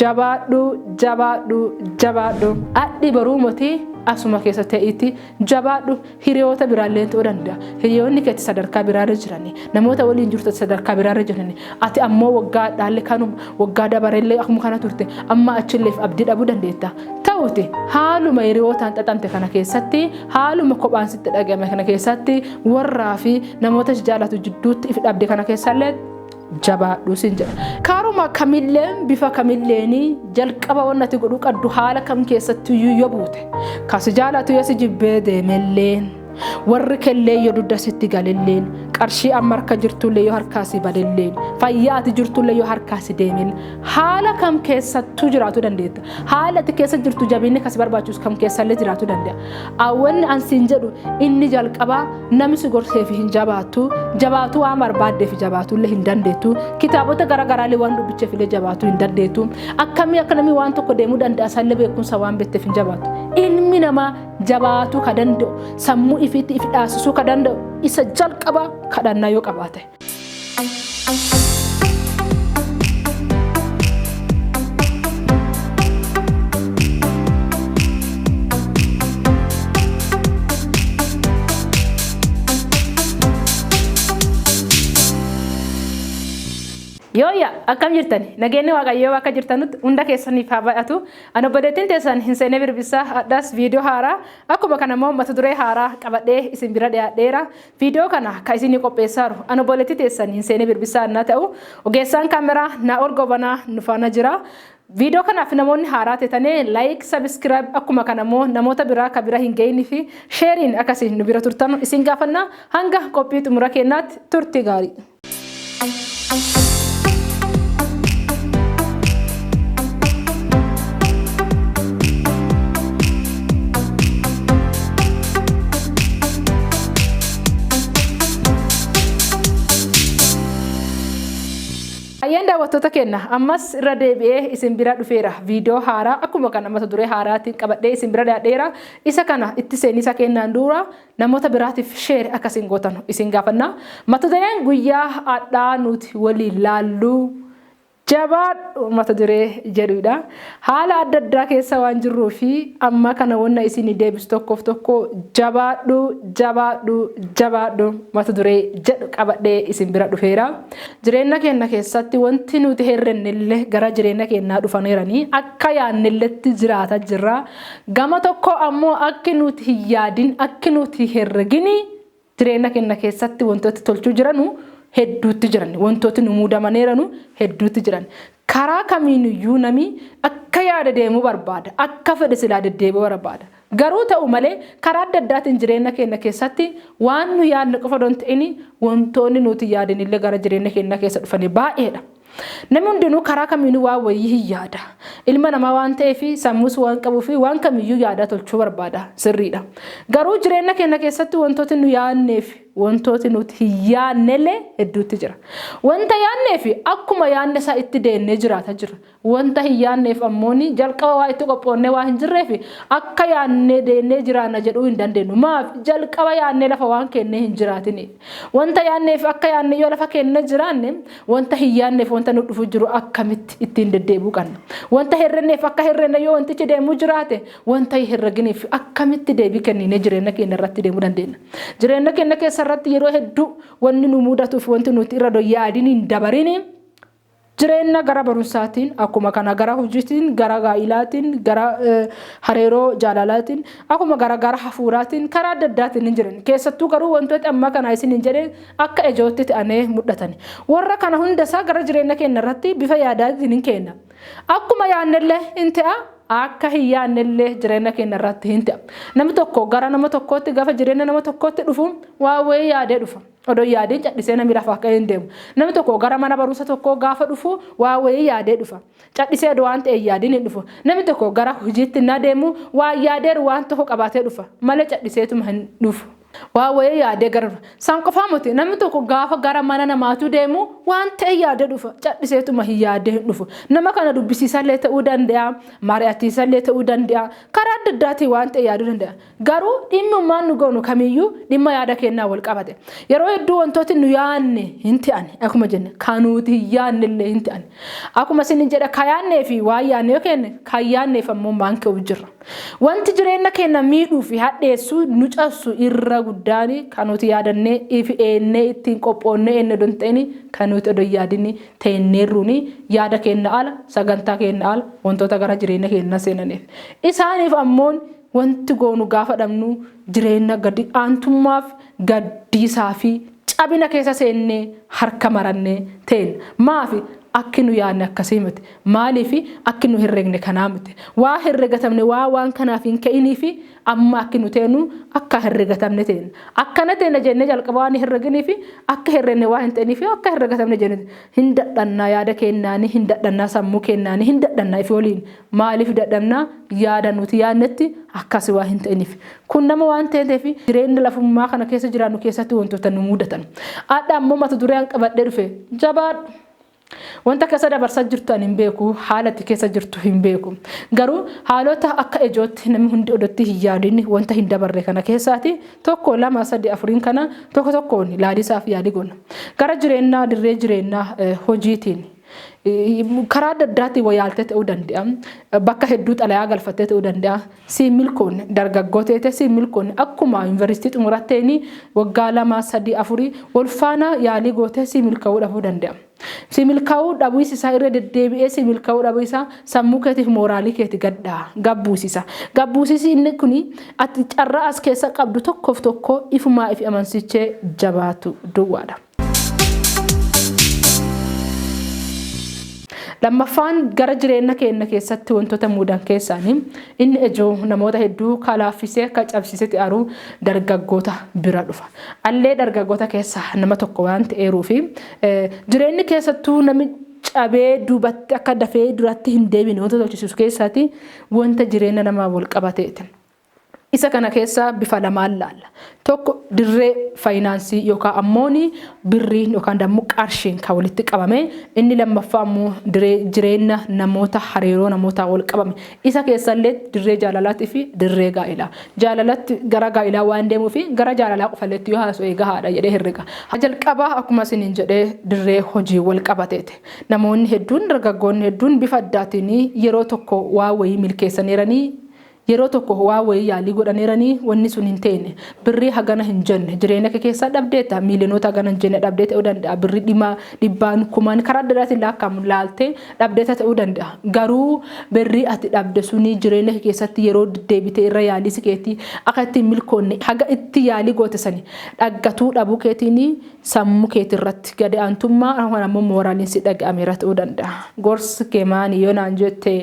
Jabaadhu, jabaadhu, jabaadhu. Adhi baruu motii asuma keessa ta'iitti jabaadhu. Hiriyoota biraallee ta'uu danda'a. Hiriyoonni keetti sadarkaa biraarra jirani. Namoota waliin jirtu sadarkaa biraarra jirani. Ati ammoo waggaa dhaalle kanuma waggaa dabarellee akkuma kana turte amma achilleef abdii dhabuu dandeetta. Ta'uti haaluma hiriyootaan xaxamte kana keessatti, haaluma kophaan sitti dhagame kana keessatti, warraa fi namoota si jaalatu jidduutti if dhabde kana keessallee jabaadhu sin jedha. Karuma kamilleen bifa kamilleeni jalqaba wanni ati godhuu qabdu haala kam keessattiyyuu yoo buute, ka si jaalatu yoo si jibbee deemelleen, warri kellee yoo dugda sitti galelleen, qarshii amma harka jirtullee yoo harkaa si badelleen, fayyaa ati jirtullee yoo harkaa si deemelleen, haala kam keessattuu jiraachuu dandeetta. Haala ati keessa jirtu jabinni kasi barbaachisu kam keessallee jiraachuu danda'a. Wanni an siin jedhu inni jalqabaa namni si gorseef hin jabaattu, jabaatu waan barbaaddeef jabaatullee hin dandeettu, kitaabota garaagaraallee waan dubbicheef illee jabaatu hin dandeettu, akkamii akka namni waan tokko deemuu danda'a sallee beekumsa waan beekteef hin jabaattu. Ilmi namaa jabaatuu ka danda'u, sammuu ifiitti if dhaasisuu ka danda'u isa jalqabaa kadhannaa yoo qabaate. Yooyya, akkam jirtani? Nageenyi Waaqayyoo akka jirtanutti hunda keessaniif haa baay'atu. Ani obboleettiin teessan hin seenee Birbissaa hadhaas viidiyoo haaraa akkuma kana immoo mata duree haaraa qabadhee isin bira dhiyaadheera. Viidiyoo kana kan isinii qopheessaaru ani obboleettii teessan hin seenee Birbissaa annaa ta'u, ogeessaan kaameraa Naa'ol Gobanaa nu faana jira. Viidiyoo kanaaf namoonni haaraa teetanee like, subscribe, akkuma kana immoo namoota biraa ka bira hin ga'inii fi sheeriin akkasiin nu bira turtan isin gaafanna. Hanga qophii xumura keenyaatti turtii gaarii. Ayyaan daawwattoota keenya, ammas irra deebi'ee isin bira dhufeera. Viidiyoo haaraa akkuma kana mata duree haaraatiin qabadhee isin bira dhiyaadheera. Isa kana itti seenisa kennaan dura namoota biraatiif share akkasiin gootan isin gaafanna. Mata dureen guyyaa har'aa nuti waliin laallu jabaadhu mata duree jedhudha. Haala adda addaa keessa waan jirruu fi amma kana wanna isin deebisu tokkoof tokko jabaadhu, jabaadhu, jabaadhu mata duree jedhu qabadhee isin bira dhufeera. Jireenya keenya keessatti wanti nuti herrennellee gara jireenya keenyaa dhufaneeranii akka yaannelletti jiraata jirra. Gama tokko ammoo akki nuti hin yaadin, akki nuti herregini jireenya keenya keessatti wantooti tolchuu jiranu hedduutti jiran, wantooti nu muudamaneeranu hedduutti jiran. Karaa kamiiniyyuu nami akka yaada deemuu barbaada, akka fedhe silaa deddeebi'uu barbaada. Garuu ta'u malee karaa adda addaatiin jireenya keenya keessatti waan nu yaadne qofa osoo hin ta'in wantoonni nuti yaadinillee gara jireenya keenya keessa dhufanii baay'eedha. Namni hundinuu karaa kamiinuu waan wayii hin yaada. Ilma namaa waan ta'eef, sammuus waan qabuuf, waan kamiyyuu yaadaa tolchuu barbaada. Sirriidha. Garuu jireenya keenya keessatti wantooti nu yaadneef wantooti nuti hin yaadnellee hedduutti jira. Wanta yaadneef akkuma yaadne isaa itti deemnee jiraata jira. Wanta hin yaadneef ammoo jalqaba waa itti qophoonnee waa hin jirreef akka yaadnee deemnee jiraanna jedhuu hin dandeenyu. Maaf? Jalqaba yaadnee lafa waan kennee hin jiraatiniif. Wanta yaadneef akka yaadne yoo lafa kennee jiraanne, wanta hin yaadneef wanta nu dhufu jiru akkamitti ittiin deddeebi'uu qabna? Wanta herrenneef akka herrenne yoo wantichi deemuu jiraate, wanta hin herreginiif akkamitti deebii kenninee jireenya keenya irratti deemuu dandeenya? Jireenya keenya keessa irratti yeroo hedduu wanni nu mudatuuf wanti nuti irra yaadin hin dabarini jireenya gara barumsaatiin, akkuma kana gara hojiitiin, gara gaa'ilaatiin, gara hariiroo jaalalaatiin, akkuma gara gara hafuuraatiin karaa adda addaatiin hin jiran. Keessattuu garuu wantooti amma kana isin hin jedheen akka ijootti ta'anii mul'atan. Warra kana hunda isaa gara jireenya keenya irratti bifa yaadaatiin hin kenna. Akkuma yaadnellee hin ta'a, akka hin yaadnellee jireenya keenya irratti hin ta'a. Namni tokko gara nama tokkootti gaafa jireenya nama tokkootti dhufu waa wayii yaadee dhufa. Odoo yaadeen cadhisee namni lafaa ka'ee hin deemu. Namni tokko gara mana barumsa tokkoo gaafa dhufu waa wayii yaadee dhufa. Cadhisee odoo waan ta'e yaadiin hin dhufu. Namni tokko gara hojiitti na deemu waa yaadeeru waan tokko qabaatee dhufa. Malee cadhiseetuma hin dhufu. Waa wayii yaadee gara dhufa. San qofaa miti, namni tokko gaafa gara mana namaatu deemu waan ta'e yaadee dhufa. Cadhiseetuma hin yaadee hin dhufu. Nama kana dubbisiisallee ta'uu danda'a. Mari'atiisallee ta'uu danda'a. Karaa Karaa adda addaatiin waan ta'e yaaduu danda'a. Garuu dhimmummaan nu goonu kamiyyuu dhimma yaada kennaa wal qabate. Yeroo hedduu wantooti nu yaanne hin ta'an, akkuma jenne kan nuti hin yaanne illee hin ta'an. Akkuma isin jedha, ka yaannee fi waan yaanne yoo kenne, kan yaanneef ammoo maan ka'u jirra. Wanti jireenya keenya miidhuu fi hadheessuu nu cabsu irra guddaan kan nuti yaadannee ifi eennee ittiin qophoonnee enne don ta'ini, kan nuti odoo yaadini teenneerruuni yaada keenya ala, sagantaa keenya ala wantoota gara jireenya keenya seenaniif. Isaaniif ammoo wanti goonu gaafa dhabnu jireenya gadi aantummaaf, gaddiisaa fi cabina keessa seennee harka marannee teen. Maafi akki nu yaadne akkasii miti? Maaliif akki nu herregne kanaa miti? Waa herregatamne waa waan kanaaf hin ka'inii fi amma akki nu teenu akka herregatamne teena. Akkana teena jennee jalqaba waan herreginii fi akka herregne waa hin ta'inii fi akka herregatamne jenne hin dadhannaa. Yaada kennaanii hin dadhannaa, sammuu kennaanii hin dadhannaa ifi waliin. Maaliif dadhabnaa? Yaada nuti yaadnetti akkasi waa hin ta'iniif. Kun nama waan ta'eef jireenya lafummaa kana keessa jiraannu keessatti wantoota nu mudatan. Adha ammoo mata dureen qabadhee dhufe jabaadhu. Wanta keessa dabarsaa jirtu ani hin beeku, haala itti keessa jirtu hin beeku. Garuu haalota akka ijootti namni hundi odotti hin yaadin wanta hin dabarre kana keessaati tokko, lama, sadi, afuriin kana tokko tokkoon laalisaaf yaadi goona. Gara jireenyaa, dirree jireenyaa hojiitiin karaa adda addaatiin wayaaltee ta'uu danda'a. Bakka hedduu xalayaa galfattee ta'uu danda'a. Siin milkoonne dargaggoo ta'e, siin milkoonne, akkuma yuunivarsiitii xumuratteen waggaa 2, 3, 4 wal faana yaalii gootee si milkaa'uu dhabuu danda'a. Si milkaa'uu dhabuu isaa, irra deddeebi'ee si milkaa'uu dhabuu isaa sammuu keetiif mooraalii keeti gaddaa gabbuusisa. Gabbuusisi inni kuni ati carraa as keessa qabdu tokkoof tokko ifumaa ifi amansichee jabaatu duwwaadha. Lammaffaan, gara jireenya keenya keessatti wantoota muudan keessaanii inni ijoo namoota hedduu kalaaffisee akka cabsisetti aruu dargaggoota bira dhufa. Allee dargaggoota keessaa nama tokko waan ta'eeruu fi jireenyi keessattuu namni cabee duubatti akka dafee duratti hin deebine wanta tolchisiisu keessaati wanta jireenya namaa wal qabateeti. Isa kana keessa bifa lamaan laalla. Tokko dirree faayinaansii yookaan ammoo birriin yookaan dammoo qarshiin kan walitti qabame. Inni lammaffaa ammoo dirree jireenya namoota, hariiroo namootaa wal qabame. Isa keessallee dirree jaalalaatii fi dirree gaa'ilaa. Jaalalatti gara gaa'ilaa waan deemuu fi gara jaalalaa qofalleetti yoo haasa'e gahaadha jedhee herrega. Jalqabaa akkuma isiniin jedhee dirree hojii wal qabateeti. Namoonni hedduun, dargaggoonni hedduun bifa addaatiin yeroo tokko waa wayii milkeessaniiranii, yeroo tokko waa wayii yaalii godhaniiranii, wanni sun hin teene. Birrii hagana hin jenne jireenya kee keessaa dhabdeetta, miiliyoonota hagana hin jenne dhabdee ta'uu danda'a. Birrii dhimaa, dhibbaan, kumaan, karaa adda addaatiin lakkaa'amu laaltee dhabdeetta ta'uu danda'a. Garuu birrii ati dhabde suni jireenya kee keessatti yeroo deddeebitee irra yaalii si keetii akka ittiin milkoonne, haga itti yaalii goote sani dhaggatuu dhabuu keetiin sammuu keetii irratti gadi aantummaa yookaan ammoo mooraaliin si dhaga'ameera ta'uu danda'a. Gorsi kee maani yoo naan jette,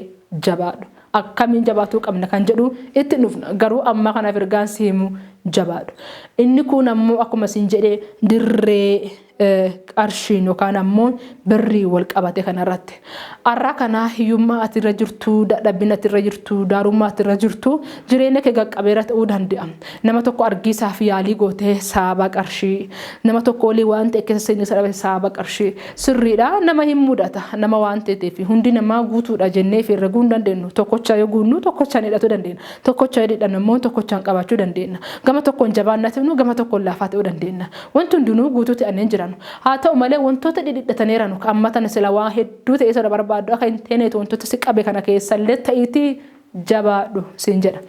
jabaadhu. Akkamiin jabaatuu qabna kan jedhu itti dhufna. Garuu amma kanaaf ergaan si himu jabaadhu. Inni kun ammoo akkuma isin jedhee dirree qarshiin yookaan ammoo birrii wal qabate kanarratti. Har'a kana hiyyummaa ati irra jirtu, dadhabbina ati irra jirtu, daarummaa ati irra jirtu jireenya kee qaqqabeera ta'uu danda'a. Nama tokko argiisaaf yaalii gootee sababa qarshii, nama tokko olii waan ta'e keessa seenuu dhabe sababa qarshii. Sirriidha, nama hin mudata, nama waan ta'eef hundi namaa guutuudha jennee fi herreguu hin dandeenyu. Tokkocha yoo guunnu tokkochaan hidhachuu dandeenya. Tokkocha yoo hidhannu immoo tokkochaan qabaachuu dandeenya. Gama tokkoon jabaannaa ta'uu, gama tokkoon laafaa ta'uu dandeenya. Wanti hundinuu guutuu ta'anii jiran. Haa ta'u malee wantoota dhidhidhataniiran amma tana sila waa hedduu ta'e sana barbaaddu akka hin teeneetu wantoota si qabe kana keessallee ta'iitii jabaadhu siin jedha.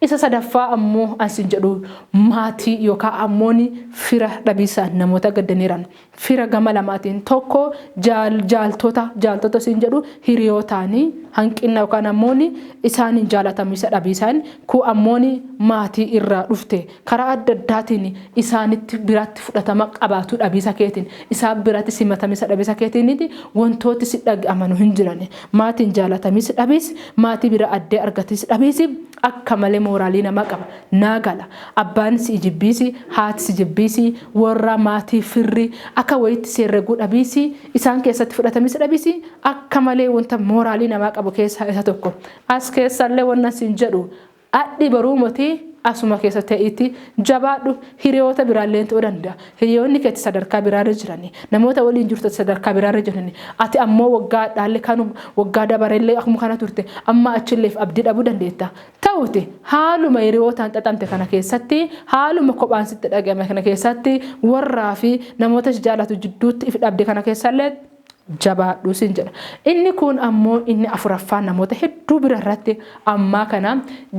Isa sadaffaa ammoo ansin jedhu maatii yookaan ammoo fira dhabiisaan namoota gaddaniiran. Fira gama lamaatiin, tokko jaaltota, jaaltota siin jedhu hiriyootaanii hanqina yookaan ammoo isaaniin jaalatamisa dhabiisaan, kun ammoo maatii irraa dhufte karaa adda addaatiin isaanitti biratti fudhatama qabaatu dhabiisa keetiin, isaan biratti simatamisa dhabiisa keetiiniti wantooti si dhaga'amanu hin jiran. Maatiin jaalatamis dhabiis, maatii bira addee argatis dhabiis akka malee mooraalii namaa qaba. Naa gala, abbaan si jibbiisi, haati si jibbiisi, warra maatii firri akka wayitti seerreguu dhabiisi, isaan keessatti fudhatamis dhabiisi akka malee wanta mooraalii namaa qabu keessaa isa tokko. As keessallee wannan siin jedhu adhi baruu motii. Asuma keessa ta'iitti jabaadhu. Hiriyoota biraallee ta'uu danda'a. Hiriyoonni keetti sadarkaa biraarra jiranii, namoota waliin jirtu sadarkaa biraarra jiranii, ati ammoo waggaa dhaalle kanuma, waggaa dabarellee akkuma kana turte, amma achilleef abdii dhabuu dandeetta. Ta'uti haaluma hiriyootaan xaxamte kana keessatti, haaluma kophaan sitti dhaga'ame kana keessatti, warraa fi namoota si jaalatu jidduutti if dhabde kana keessallee jabaadhu sin jedha. Inni kun ammoo inni afuraffaan namoota hedduu bira irratti ammaa kana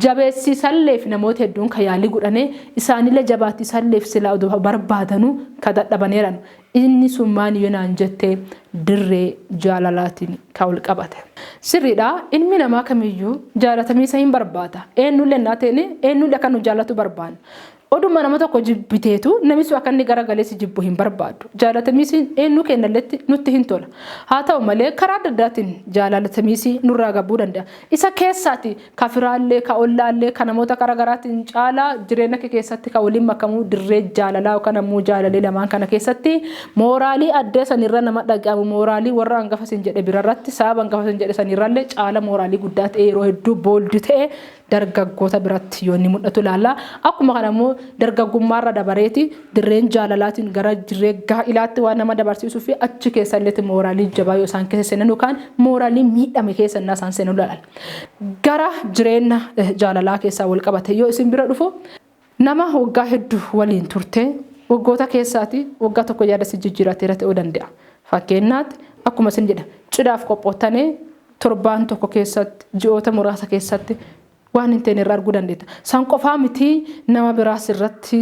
jabeessiisalleef namoota hedduun ka yaalii godhanii isaanillee jabaattiisalleef silaa odoo barbaadanuu ka dadhabaneeran. Inni sun maal yoo naan jette, dirree jaalalaatiin ka wal qabate. Sirriidha, ilmi namaa kamiyyuu jaalatamiisa hin barbaada. Eenyullee naa ta'e, eenyullee akka nu jaallatu barbaanna. Oduma nama tokko jibbiteetu namni sun akka inni garagalee si jibbu hin barbaadu. Jaalatamiisi eenyu kennalletti nutti hin tola. Haa ta'u malee, karaa adda addaatiin jaalatamiisi nurraa gabbuu danda'a. Isa keessaati ka firaallee, ka ollaallee, ka namoota karaa garaatiin caalaa jireenya kee keessatti ka waliin makamuu dirree jaalalaa yookaan ammoo jaalalee lamaan kana keessatti mooraalii addee sanirra nama dhaga'amu, mooraalii warra hangafa sin jedhe birarratti, sababa hangafa sin jedhe sanirrallee caala mooraalii guddaa ta'e yeroo hedduu booldi ta'e dargaggoota biratti yoo inni mul'atu ilaalla. Akkuma kana immoo dargaggummaarra dabareeti dirreen jaalalaatiin gara dirree gaa'ilaatti waan nama dabarsiisuu fi achi keessallee mooraalii jabaa yoo isaan keessa seenan yookaan mooraalii miidhame keessa isaan seenan ilaalla. Gara jireenya jaalalaa keessaa wal qabate yoo isin bira dhufu, nama waggaa hedduu waliin turte, waggoota keessaati waggaa tokko yaada si jijjiirateera ta'uu danda'a. Fakkeenyaatti, akkuma isin jedha, cidhaaf qophoottanii torbaan tokko keessatti, ji'oota muraasa keessatti waan hin ta'in irra arguu dandeetta. San qofaa miti, nama biraas irratti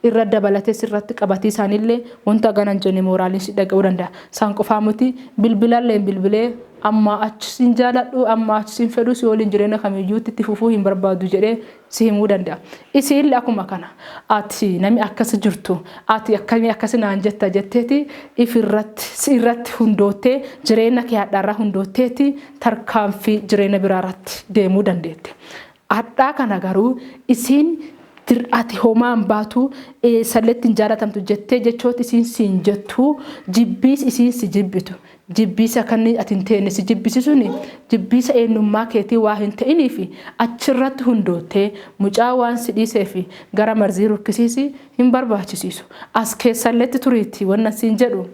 irra dabalatee sirratti qabatee isaaniillee wanta ganan jenne mooraaliin si dhaga'uu danda'a. San qofaa miti, bilbilallee bilbilee amma achi sin jaaladhu, amma achi sin fedhu, si waliin jireenya kamiyyuutti itti fufuu hin barbaadu jedhee si himuu danda'a. Isiillee akkuma kana, ati nami akkas jirtu, ati akkamii akkas naan jetta jetteeti ifirratti si irratti hundoottee, jireenya kee hadhaarraa hundootteeti tarkaanfii jireenya biraarratti deemuu dandeette. Hadhaa kana garuu isiin ati homaan baatu, eessalletti hin jaalatamtu jettee jechoota isiin siin jettu, jibbiis isiin si jibbitu, jibbiisa kan ati hin teenne si jibbisisuun jibbiisa eenyummaa keetii waa hin ta'iniif achirratti hundoottee mucaa waan si dhiisee fi gara marzii rukkisiisi hin barbaachisiisu. As keessalletti turiitti wanna siin jedhu,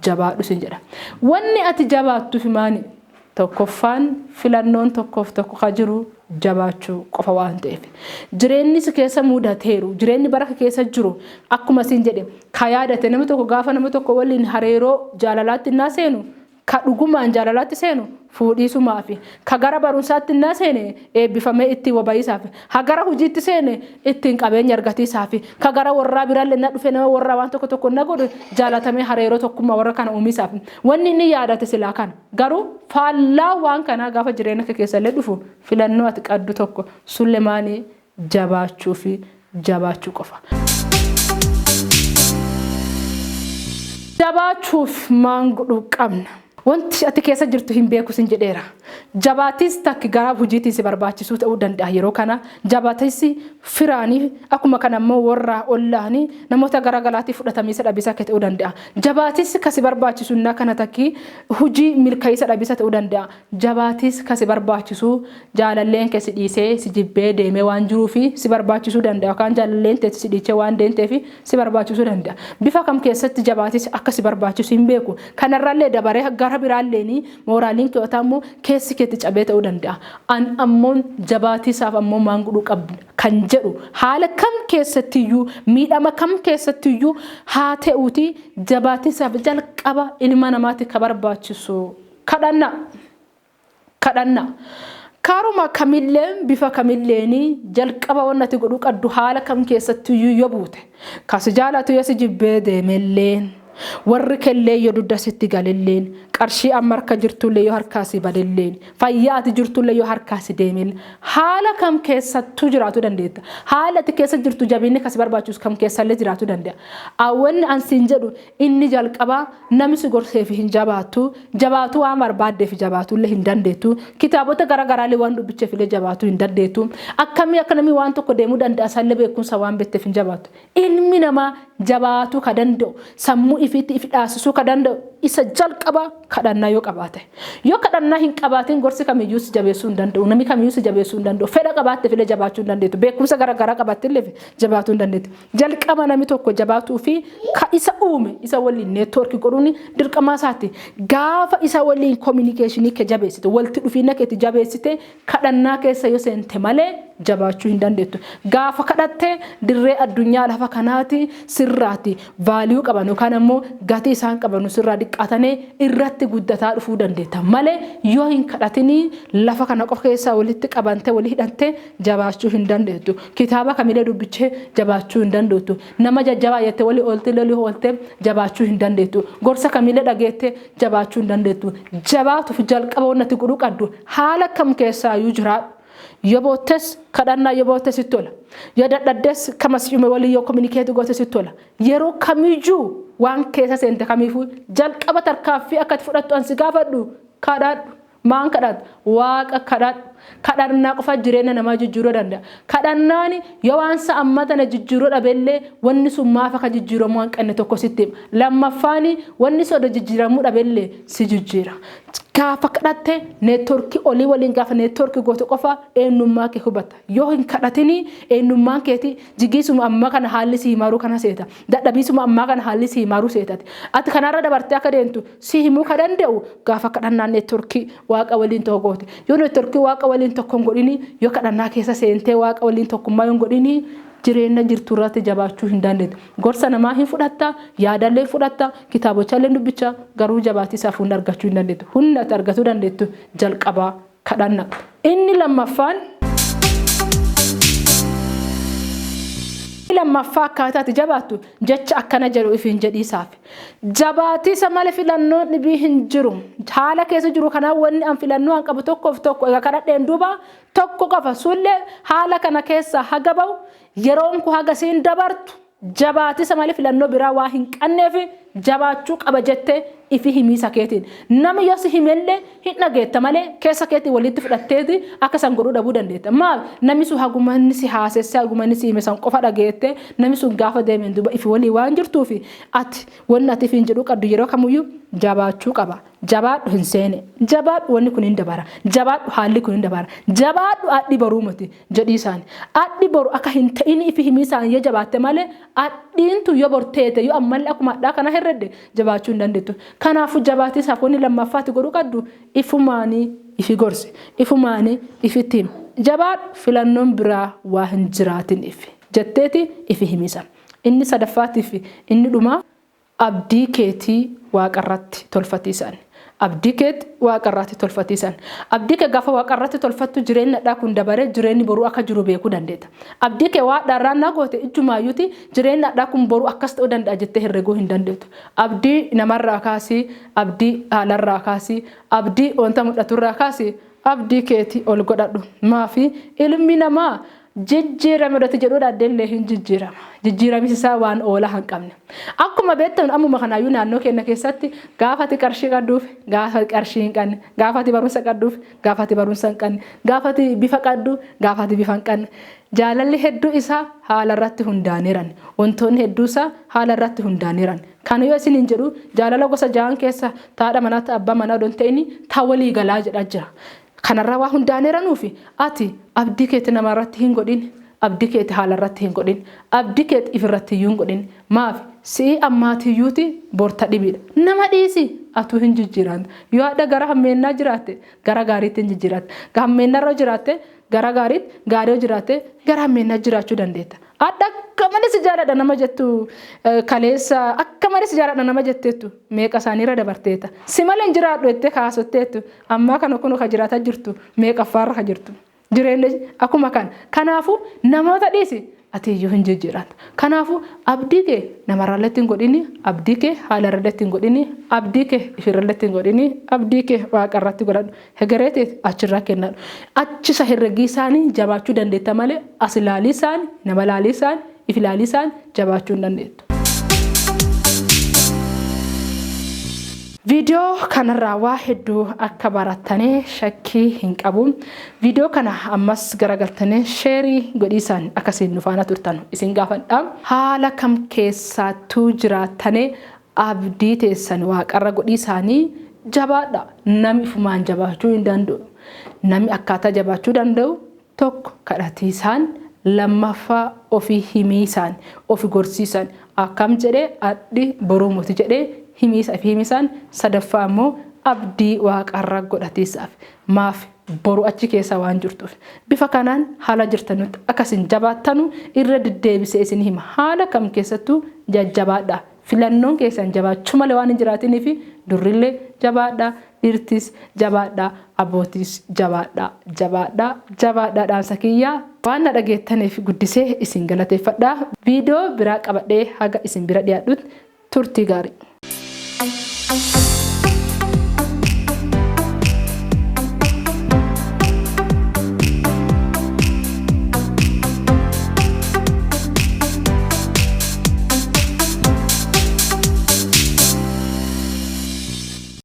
jabaadhu siin jedha. Wanni ati jabaattuuf maani? Tokkoffaan, filannoon tokkoof tokko ka jiru jabaachuu qofa waan ta'eef. Jireenyi si keessa mudateeru, jireenyi bara keessa jiru, akkuma siin jedhe, ka yaadate namni tokko gaafa nama tokko waliin hariiroo jaalalaatti innaa seenu, ka dhugumaan jaalalaatti seenu fuudhiisumaafi, ka gara barumsaatti innaa seene eebbifamee ittiin wabayiisaafi, ha gara hojiitti seene ittiin qabeenya argatiisaafi, ka gara warraa biraallee na dhufe nama warraa waan tokko tokko na godhu jaalatamee hariiroo tokkummaa warra kana uumiisaafi. Wanni inni yaadate silaa kana. Garuu faallaa waan kanaa gaafa jireenya kee keessallee dhufu, filannoo ati qabdu tokko sullemaanii jabaachuu fi jabaachuu qofa. Jabaachuuf maan godhuu qabna? Wanti ati keessa jirtu hin beeku sin jedheera. Jabaatis takki gara hojiitiin si barbaachisuu ta'uu danda'a yeroo kana. Jabaatis firaanii, akkuma kana immoo warra ollaanii, namoota garaagaraatii fudhatamiisa dhabiisa akka ta'uu danda'a. Jabaatis kasi barbaachisu innaa kana takki hojii milkaa'isa dhabiisa ta'uu danda'a. Jabaatis kasi barbaachisu jaalalleen kee si dhiisee si jibbee deemee waan jiruufi si barbaachisuu danda'a, yookaan jaalalleen teessi si dhiichee waan deemteef si barbaachisuu danda'a. Bifa kam keessatti jabaatis akka si barbaachisu hin beeku. Kanarrallee dabaree gara biraallee mooraaliin kee immoo keessi keetti cabee ta'uu danda'a. An ammoo jabaatiisaaf ammoo maan godhuu qabdu kan jedhu, haala kam keessattiyyuu, miidhama kam keessattiyyuu haa ta'uuti, jabaatiisaaf jalqaba ilma namaatti ka barbaachisu kadhannaa. Kadhannaa. Karuma kamilleen, bifa kamilleen, jalqaba wanni ati godhuu qabdu, haala kam keessattiyyuu yoo buute, kasi jaalatu yoo si jibbee deemelleen, warri kellee yoo dugda sitti galilleen, qarshii amma harka jirtullee yoo harkaa si badilleen, fayyaa ati jirtullee yoo harkaa si deemellee, haala kam keessattuu jiraachuu dandeetta. Haala ati keessa jirtu jabinni kasi barbaachisu kam keessallee jiraachuu danda'a. Wanni an siin jedhu inni jalqabaa, namni si gorseef hin jabaattu, jabaatu waan barbaaddeef jabaatullee hin dandeettu, kitaabota garaagaraallee waan dubbicheef illee jabaatu hin dandeettu, akkamii akka namni waan tokko deemuu danda'a sallee beekumsa waan beekteef hin jabaattu. Ilmi namaa jabaatuu ka danda'u, sammuu ifiitti ifi dhaasisuu ka danda'u isa jalqaba kadhannaa yoo qabaate. Yoo kadhannaa hin qabaatin gorsi kamiyyuu si jabeessuu hin danda'u. Namni kamiyyuu si jabeessuu hin danda'u. Fedha qabaatte filee jabaachuu hin dandeettu. Beekumsa garaagaraa qabaatte illee jabaatuu hin dandeettu. Jalqaba namni tokko jabaatuu fi ka isa uume isa waliin network godhuun dirqama isaati. Gaafa isa waliin communication kee jabeessite, walitti dhufiina keetti jabeessite, kadhannaa keessa yoo seente malee jabaachuu hin dandeettu. Gaafa kadhatte dirree addunyaa lafa kanaati sirraati value qaban yookaan ammoo gatii isaan qaban sirraa diqqaatanii irratti guddataa dhufuu dandeetta malee yoo hin kadhatinii lafa kana qofa keessaa walitti qabante walii hidhatte jabaachuu hin dandeettu. Kitaaba kamilee dubbichee jabaachuu hin dandeettu. Nama jajjabaa jettee walii oolte lolii oolte jabaachuu hin dandeettu. Gorsa kamilee dhageette jabaachuu hin dandeettu. Jabaatuuf jalqaba wanti godhuu qabdu haala kam keessaayyuu jiraadhu. Yoo boottes kadhannaa yoo boottes sitti tola. Yoo dadhabdes kamas uume walii yoo communicate goote sitti tola. Yeroo kamiyyuu waan keessa seente kamiifuu jalqaba tarkaaffii akka itti fudhattu ansi gaafadhu kadhadhu. Maan kadhadhu? Waaqa kadhadhu. Kadhannaa qofa jireenya namaa jijjiiruu danda'a. Kadhannaan yoo waan amma tana jijjiiruu dhabellee wanni sun maaf akka jijjiiramuu hanqanne tokko sitti hima. Lammaffaan wanni sun jijjiiramuu dhabellee si jijjiira. Gaafa kadhatte network olii waliin gaafa network goote qofa eenyummaa kee hubatta. Yoo hin kadhatinii eenyummaan keeti jigiisuma ammaa kana haalli si himaruu kana seeta. Dadhabiisuma ammaa kana haalli si himaruu seetati. Ati kanarra dabartee akka deemtu si himuu ka danda'u gaafa kadhannaa network waaqa waliin tokko goote. Yoo network waaqa waliin tokko hin godhini, yoo kadhannaa keessa seentee waaqa waliin tokkummaa hin godhini, jireenya jirtu irratti jabaachuu hin dandeettu. Gorsa namaa hin fudhatta, yaadallee fudhatta, kitaabochallee dubbicha, garuu jabaatii isaaf hunda argachuu hin dandeettu. Humna ati argachuu dandeettu jalqabaa kadhanna. Inni lammaffaa akkaataa ati jabaattu jecha akkana jedhu ifiin jedhiisaaf. Jabaatiisa malee filannoon dhibii hin jiru. Haala keessa jiru kanaan wanni an filannoo an qabu tokkoof tokko egaa kadhadheen duuba tokko qofa sullee haala kana keessa haga bahu, yeroon kun haga siin dabartu, jabaatisa malee filannoo biraa waa hin qabneef jabaachuu qaba jettee ifi himiisa keetiin. Namni yoo si himellee hin dhageetta malee keessa keetiin walitti fudhatteeti akka san godhuu dhabuu dandeetta. Maal namni sun haguma inni si haasesse, haguma inni si hime san qofa dhageette, namni sun gaafa deemeen duuba ifi walii waan jirtuufi ati wanni ati ifiin jedhuu qabdu yeroo kamiyyuu jabaachuu qaba. Jabaadhu hin seene. Jabaadhu, wanni kun hin dabara. Jabaadhu, haalli kun hin dabara. Jabaadhu, adhi boruu miti jedhii isaani. Adhi boru akka hin ta'in ifi himii isaanii yoo jabaatte malee adhiintu yoo borteete, yoo ammallee akkuma adhaa kana herredde jabaachuu hin dandeettu. Kanaafuu jabaatii isaaf wanni lammaffaatti godhuu qabdu ifumaanii ifi gorsi. Ifumaanii ifitti himi. Jabaadhu, filannoon biraa waa hin jiraatin ifi jetteeti ifi himisa. Inni sadaffaatiif inni dhumaa abdii keetii waaqarratti tolfatiisan. Abdii keetti waaqarratti tolfatiisan. Abdii kee gaafa waaqarratti tolfattu jireenya kun dabaree jireenyi boruu akka jiru beekuu dandeetta. Abdii kee waa dharraan naa goote ijjumaayyuuti jireenya kun boruu akkas ta'uu danda'a jettee herreguu hin dandeettu. Abdii namarraa kaasii, abdii haalarraa kaasii, abdii wanta mul'aturraa kaasii, abdii keetii ol godhadhu. Maafi ilmi namaa jijjiirame irratti jedhuudha addeellee hin jijjiirama. Jijjiiramisi isaa waan oolaa hin qabne. Akkuma beektan ammuma kanaayyuu naannoo keenya keessatti gaafati qarshii qabduuf, gaafati qarshii hin qabne, gaafati barumsa qabduuf, gaafati barumsa hin qabne, gaafati bifa qabdu, gaafati bifa hin qabne. Jaalalli hedduu isaa haala irratti hundaa'aniiran. Wantoonni hedduu isaa haala irratti hundaa'aniiran. Kana yoo isin hin jedhu jaalala gosa ja'an keessa taadha manaatti abbaa manaa odoo hin ta'in taa walii galaa jedhaa jira. Kanarraa waa hundaa'aniiranuufi ati abdii keetti namarratti hin godhin, abdii keetti haala irratti hin godhin, abdii keetti ifirratti iyyuu hin godhin. Maaf si'ii ammaatiyyuuti borta dhibiidha. Nama dhiisi, atuu hin jijjiiramta. Yoo hadha gara hammeennaa jiraatte gara gaariitti hin jijjiiratte. Hammeennarra jiraatte gara gaariitti, gaarii jiraatte gara hammeennaa jiraachuu dandeetta. Hadha akka malee si jaaladha nama jettu, kaleessa akka malee si jaaladha nama jetteettu meeqa isaaniirra dabarteetta. Si malee hin jiraadhu jettee kaasotteettu ammaa kana kun ka jiraataa jirtu meeqaffaarra ka jirtu. Jireenya akkuma kana. Kanaafuu namoota dhiisi, ati iyyuu hin jijjiiramta. Kanaafuu abdii kee namarrallee hin godhini, abdii kee haalarrallee hin godhini, abdii kee ifirrallee hin godhini, abdii kee waaqarratti godhadhu. Hegeree achirraa kennadhu. Achisa herregii isaanii jabaachuu dandeetta malee as ilaalii isaanii, nama ilaalii isaanii, if ilaalii isaanii jabaachuu hin dandeettu. Viidiyoo kanarraa waa hedduu akka barattanii shakkii hin qabu. Viidiyoo kana ammas garagaltanii share godhiisaan akkasiin nu faana turtan isin gaafadha. Haala kam keessattuu jiraattanii Abdii teessan waaqarra godhii isaanii jabaadha. Nami ifumaan jabaachuu hin danda'u. Nami akkaataa jabaachuu danda'u tokko kadhatiisaan, lammaffaa ofii himiisaan, ofi gorsiisaan akkam jedhee adhi boruu moti jedhee himiisa fi himiisaan, sadaffaa immoo abdii waaqarra godhatiisaaf. Maaf boru achi keessa waan jirtuuf. Bifa kanaan haala jirtanutti akkasin jabaattanu irra deddeebisee isin hima. Haala kam keessattuu jajjabaadha. Filannoon keessan jabaachuu malee waan hin jiraatiniif durrillee jabaadha, dhiirtis jabaadha, abbootis jabaadha, jabaadha, jabaadha dhaamsa kiyyaa. Waan na dhageettaniif guddisee isin galateeffadha. Viidiyoo biraa qabadhee haga isin bira dhiyaadhutti turtii gaarii.